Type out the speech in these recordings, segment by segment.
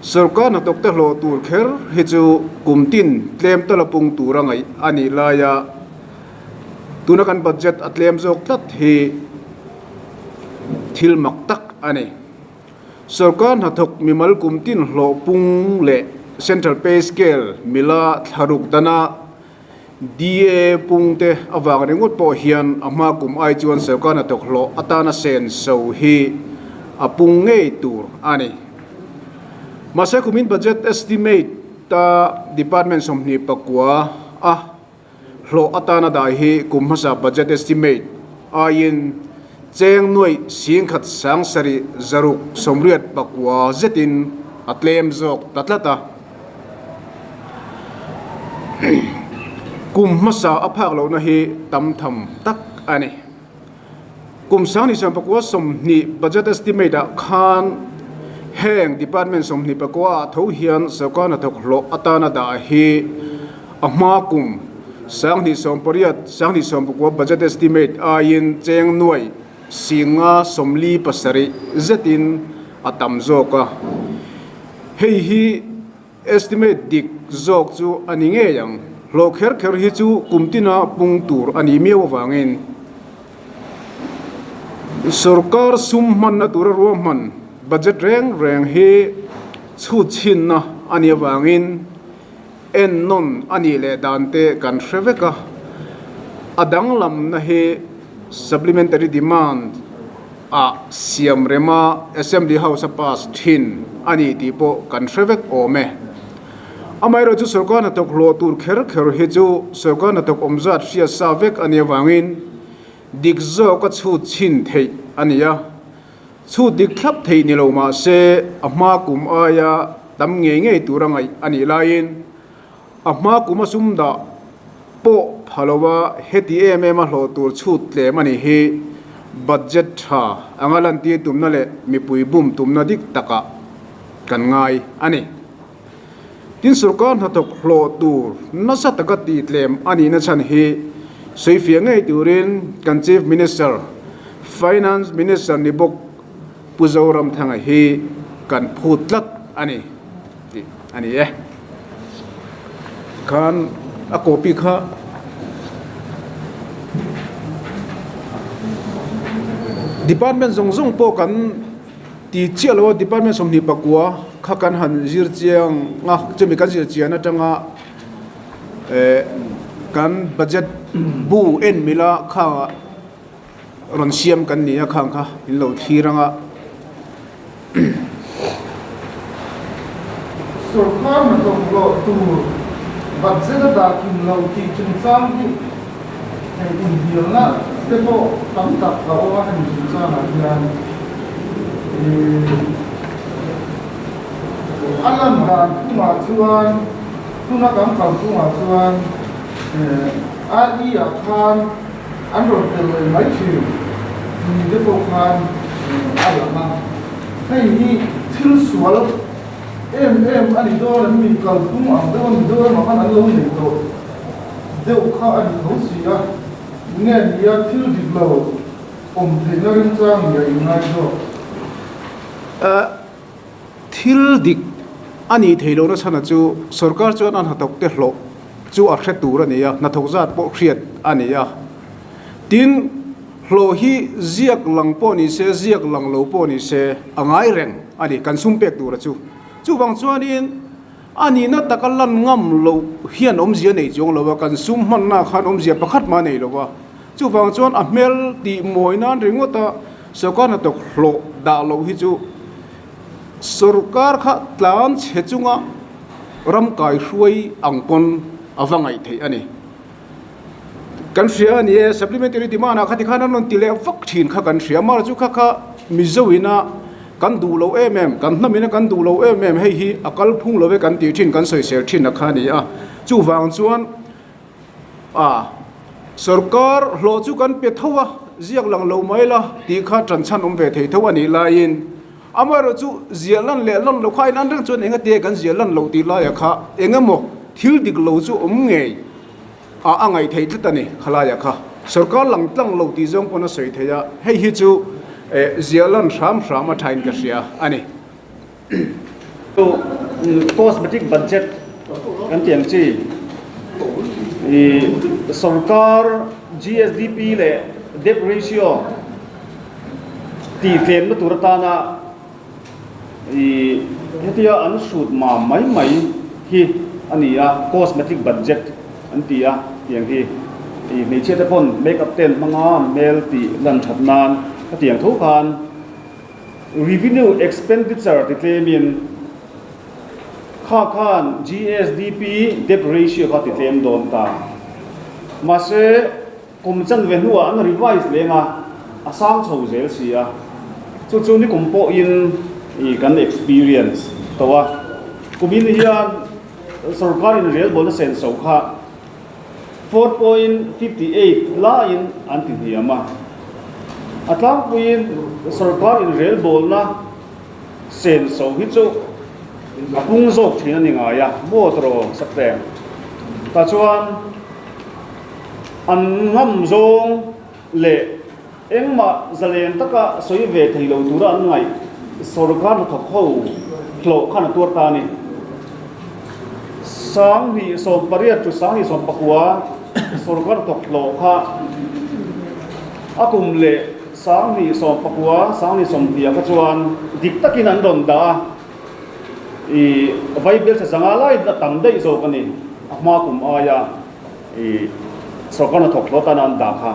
Sorkar hnathawkte hlawh tur kher hi chu kum tin tlem tala pung tura ngaih a nih laia tuna kan budget a tlem zawk tlat hi thil mak tak a ni. Sorkar hnathawk mimal kum tin hlawh pung leh Central Pay Scale mila thlaruk dana DA pungte avang ringawt pawh hian a hma kum ai chuan sorkar hnathawk hlawh atana sen so hi a pung ngei tur a ni. Mahse kumin budget estimate a department 24 a hlawh atana dah hi kum hmasa budget estimate aiin cheng nuaih 17,689 zetin a tlem zawk ta tlat a. Kum hmasa a phak lohna hi tam tham tak a ni. Kum 2019 budget estimate ah khan heng department 24 ah tho hian sorkar hnathawk hlawh atana dah hi a hma kum 2018 2019 budget estimate aiin cheng nuai 557 zetin a tam zawk a. Hei hi estimate dik zawk chu a ni ngei ang. Hlawh kher kher hi chu kum tina pung tur a nih miau avangin sorkar sum hmanna tura ruahman budget reng reng hi chhut chhinna a nih avangin ennawn a nih leh dan te kan hre vek a. A danglamna hi supplementary demand ah siam rema Assembly House a pass thin a ni tih pawh kan hre vek awm e. Amaherawhchu sorkar hnathawk hlawh tur kher kher hi chu sorkar hnathawk awm zat hriat sa vek a nih avangin dik zawk a chhut chhin theih a ni a. Chhut dik thlap theih ni lo mah se a hma kum aia tam ngei ngei tur a ngaih a nih laiin a hma kum a sum dah pawh pha lova heti em em a hlawh tur chhut tlem a nih hi budget tha anga lantir tumna leh mipui bum tumna dik takah kan ngai a ni. Tin, sorkar hnathawk hlawh tur nasa taka tih tlem a nihna chhan hi sawifiah ngei turin kan Chief Minister, Finance Minister ni bawk Pu Zoramthanga hi kan phut tlat a ni tih a ni e. Khan a copy kha department zawng zawng pawh kan ti chiah lo a, department 29 kha kan han zir chiang a, chumi kan zir chian atanga eh kan budget bu en mila kha rawn siam kan ni a khang kha in lo thlir ang a. Sorkar hnathawk hlawh tur budget a dah kim lo tih chungchang hi hei inhnialna te pawh tam tak a awm a hemi chungchangah hian a lan dan phungah chuan tuna kan kal phungah chuan RE ah khan An rawn tel leh mai thin ni te pawh khan a lang a, hei hi thil sual em em a ni dawn em mi kalphung ang deuh a ni deuh emaw khan an lo nei tawh deuh kha a ni tho si a, nge nia thil dik lo awm theihna remchang ni a inngai zawk. Thil dik a nih theih lohna chhana chu sorkar chuan a hnathawkte hlawh chu a hre tur a ni a, hnathawk zat pawh hriat a ni a. Tin, hlawh hi ziak lang pawh ni se, ziak lang lo pawh ni se a ngai reng a ni, kan sum pek tura chu. Chuvang chuanin a nihna taka lan ngam loh hian awmzia nei chuang lo a, kan sum hmanna khan awmzia pakhat mah a nei lo a. Chuvang chuan a hmel tih mawi nan ringawta sorkar hnathawk hlawh dah loh hi chu sorkar kha tlan chhe chunga ram kai hruai ang pawn a va ngaih theih a ni. Kan hria a ni e, supplementary demand ah kha tikhan an rawn ti leh vak thin kha kan hria. Amaherawhchu kha kha Mizo ina kan duh loh em em, kan hnam ina kan duh loh em em hei hi a kal phung lo e kan tih thin, kan sawisel thin a kha a ni a. Chuvang chuan A, sorkar hlawh chu kan pe tho a, ziak lang lo mai la tih kha ṭan chhan awm ve thei tho a nih laiin amaherawh chu ziah lan leh lan lo kha a inan reng chuan eng ate kan ziah lan loh tih laiah kha eng emaw thil dik lo chu awm ngei a a ngaih theih tlat a ni khalaiah kha. Sorkar lang tlang lo tih zawng pawn a sawi thei a, hei hi chu ziah lan hram hram a ṭhain ka hria a ni. Cosmetic budget kan tih ang chi ih sorkar GSDP leh debt ratio tih tlemna tur atana ih hetia an hrut mam mai mai hi a ni a, cosmetic budget an ti a tiang hi ih hmeichhia te pawn makeup te an hmang a an hmel tih lan that nan a tiang tho khan. Revenue expenditure ti tlemin kha khan GSDP debt ratio kha ti tlem dawn ta. Mahse, kum chanve hnuah an revise leng a, a sang chho zel si a. Chu chu nikum pawhin i kan experience tawh a. Kumin hian sorkar in relbawlna senso kha 4.58 laiin an ti hniam a. A tlangpuiin sorkar inrelbawlna senso hi chu a pung zawk thin a ni ngai a, maw tawrh sak teh. Tah chuan an ngam zawng leh engmah zalen taka sawi ve thei lo tura an ngaih sorkar hnathawk ho hlawh khan a tuar ta a ni. 2018 to 2019 sorkar hnathawk hlawh kha a kum leh 2019 2020 kha chuan dik takin an rawn dah a, ih vaibelchhe zanga lai a tam daih zawk a ni a hma kum aia. I sorkar hnathawk hlawt tan a an dah kha.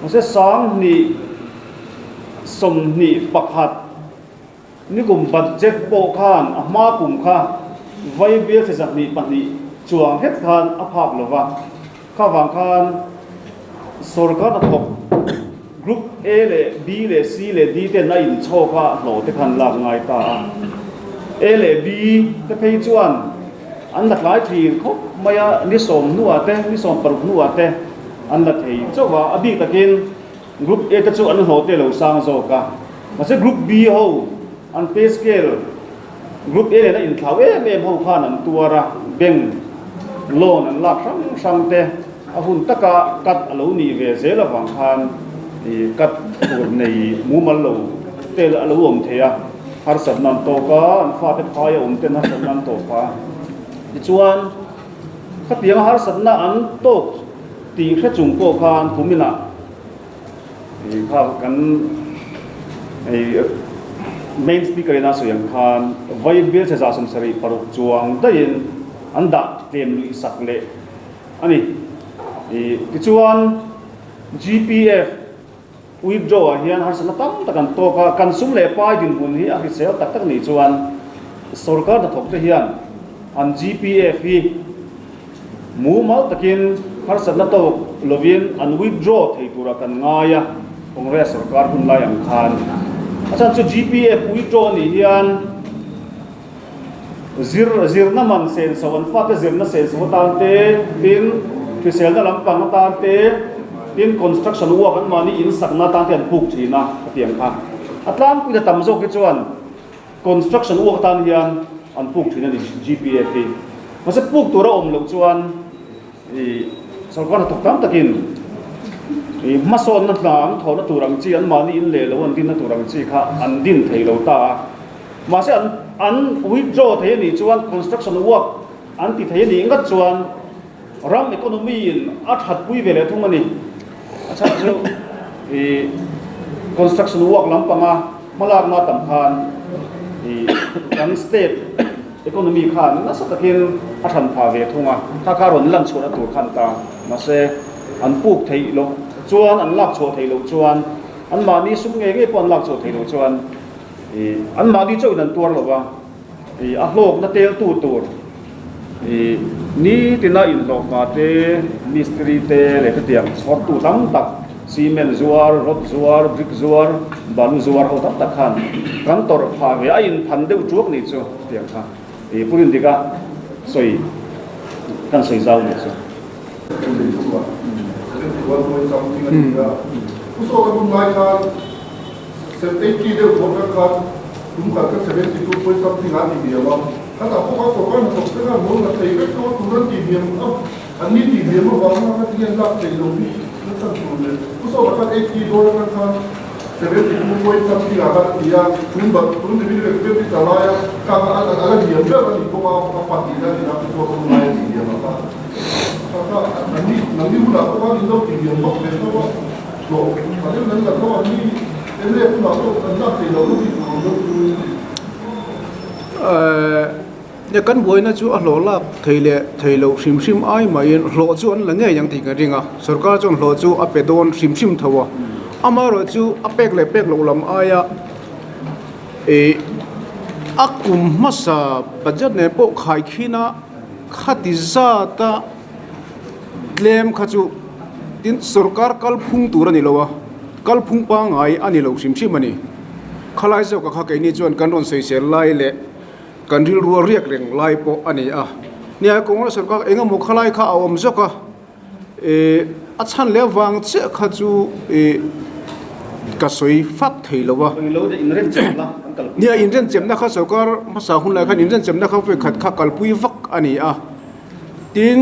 Mahse 2021 nikum budget pawh khan a hma kum kha vai bial che 202 chuang het khan a phak lo va. Kha vang khan sorkar hnathawk group A leh B leh C leh D ten a inchhawk a hlawh te khan lak ngai ta a. A leh B te phei chuan An la tlai thin khawp mai a, ni sawm hnuah te, ni sawm paruk hnuah te an la thei chauh a, a bik takin Group A te chu an hlawh te lo sang zawk a, mahse Group B ho an pay scale Group A nena inthlau em em ho khan an tuar a, bank loan an lak hrang hrang te a hun taka cut a lo nih ve zel avang khan cut tur nei mumal lo te a lo awm thei a. Harsatna an tawk a, an fate phaia awm ten harsatna an tawk a. Tichuan, khatianga harsatna an tawk tih hre chung pawh khan kuminah kha kan main speaker ina sawi ang khan vai bialchhe 76 chuang daihin an dah tlem luih sak leh a ni. Tichuan, GPF Withdraw ah hian harsatna tam tak an tawk a, kan sum leh pai dinhmun hi a hrisel tak tak nih chuan sorkar hnathawk te hian an GPF hi mumal takin harsatna tawk lovin an withdraw thei turah kan ngai a, Congress sorkar hun lai ang khan. A chhan chu GPF withdraw a nih hian zir zirna man senso an fate zirna senso atan te tin hriselna lampang atan te tin construction work an mahni in sakna atan te an puk thin a ka ti ang kha a tlangpui ta tam zawk hi chuan construction work atan hian an puk thin a ni GPF hi mahse puk tur a awm loh chuan ih sorkar hnathawk tam takin ih hmasawnna hna an thawhna tur ang chi an mahni in leh lo an dinna tur ang chi kha an din thei lo ta a. Mahse an an withdraw thei a nih chuan construction work an ti thei a nih ngat chuan ram economy in a that pui ve leh thung a ni. A chhan chu ih construction work lampanga hmalakna tam khan ih kan state economy khan nasa takin a than phah ve thung a, kha kha rawn lan chhuahna tur khan ta. Mahse an puk theih loh chuan an lak chhuah theih loh chuan an mahni sum ngei ngei pawh an lak chhuah theih loh chuan Ih, anmahni chauhin an tuar lo va, ih, a hlawkna teltu tur, ih, nitina inhlawhfa te, mistiri te leh khatiang chhawrtu tam tak, cement zuar, rod zuar, brick zuar, balu zuar ho tam tak khan kan tawrh phah ve, a inphan deuh tuak nih chu khatiang kha, ih, Pu Rindika sawi kan sawi zau nih chu. 80 deuh tawh tak khan tum khat kha 72 point something an ti hniam a, khatah pawh khan sorkar hnathawk te khan lo la thei vek tawh a, tun an ti hniam a, an ni ti hniam avanga kha tinge an lak theih loh hi na chhan tur leh pu sawta khan 80 dawn atang khan. 72 point something ah khan a ti a, tun tun division expenditure laia kha a la hniam ber a ni bawk a, a pahnihna a ni a, chhuak hun laia tih hniam ah khan kha kha nangni nangni hunah pawh khan in lo tih hniam vak ve tho a, hlawh a deuh nan la tho a, mi mla hunah pawh an lak theih loh na tih tur awm deuh chu a ni. Nia kan buaina chu a hlawh lak thei leh thei loh hrim hrim ai mahin hlawh chu an la ngei ang tih kan ring a, sorkar chuan hlawh chu a pe dawn hrim hrim tho a, amaherawhchu a pek leh pek loh lam aia ih a kum hmasa budget nen pawh khaikhin a khati zat a tlem kha chu tin sorkar kalphung tur a ni lo a, kalphung pangngai a ni lo hrim hrim a ni. Khalai zawkah kha keini chuan kan rawn sawisel lai leh. Kan rilru a riak reng lai pawh a ni a. Nia, Congress sorkar eng emaw khalai kha a awm zawk a, eh a chhan leh avang chiah kha chu eh ka sawi fak thei lo a. Nia, inrenchemna kha sorkar hmasa hun lai khan inrenchemna kha vawikhat kha kalpui vak a ni a. Tin,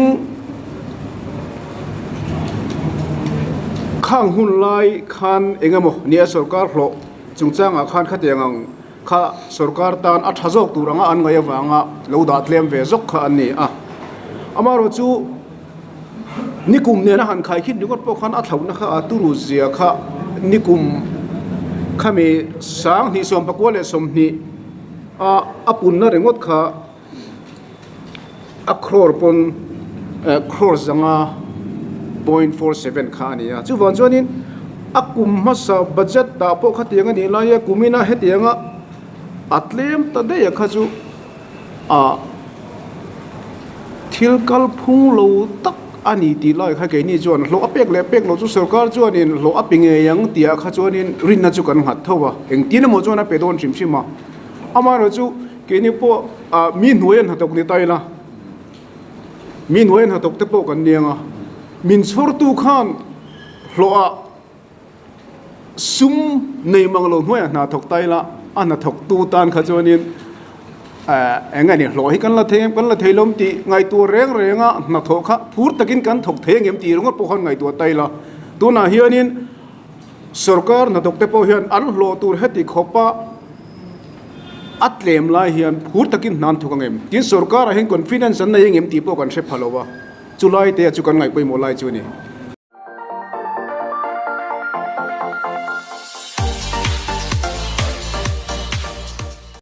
khang hun lai khan eng emaw nia sorkar hlawh chungchangah khan khatiang ang, Kha sorkar tan a tha zawk tur anga an ngaih avanga lo dah tlem ve zawk kha an ni a. Amaherawhchu nikum nena han khaikhin ringawt pawh khan a thlauhna kha a turu zia kha nikum khami 20 19 a a punna ringawt kha a crore pawn crore zanga 0.47 kha a ni a. Chuvang chuanin a kum hmasa budget ah pawh khatiang a nih lai a kumina hetianga a tlem ta daih a kha chu ah thil kalphung lo tak a ni tih lai kha keini chuan hlawh a pek leh pek loh chu sorkar chuanin hlawh a pe ngei ang tih ah kha chuanin rinna chu kan nghat tho a, engtin emaw chuan a pe dawn hrim hrim a. Amaherawhchu Keini pawh ah mi hnuai an hnathawk ni ta ila, mi hnuai an hnathawk te pawh kan niang a, min chhawrtu khan hlawh ah sum nei mang lo hnuaiah hna thawk ta ila, a hnathawk tu tan kha chuanin eh eng nge ni hlawh hi kan la thei em kan la thei lo em tih ngaihtuah reng reng a hnathawh kha phur takin kan thawk thei ang em tih ringawt pawh khan ngaihtuah ta ila, tunah hianin Sorkar hnathawk te pawh hian an hlawh tur heti khawpa a tlem lai hian phur takin hna an thawk ang em? Tin, sorkarah hian confidence an nei ang em tih pawh kan hre pha lo a, chulai te chu kan ngaih pawimawh lai chu a ni.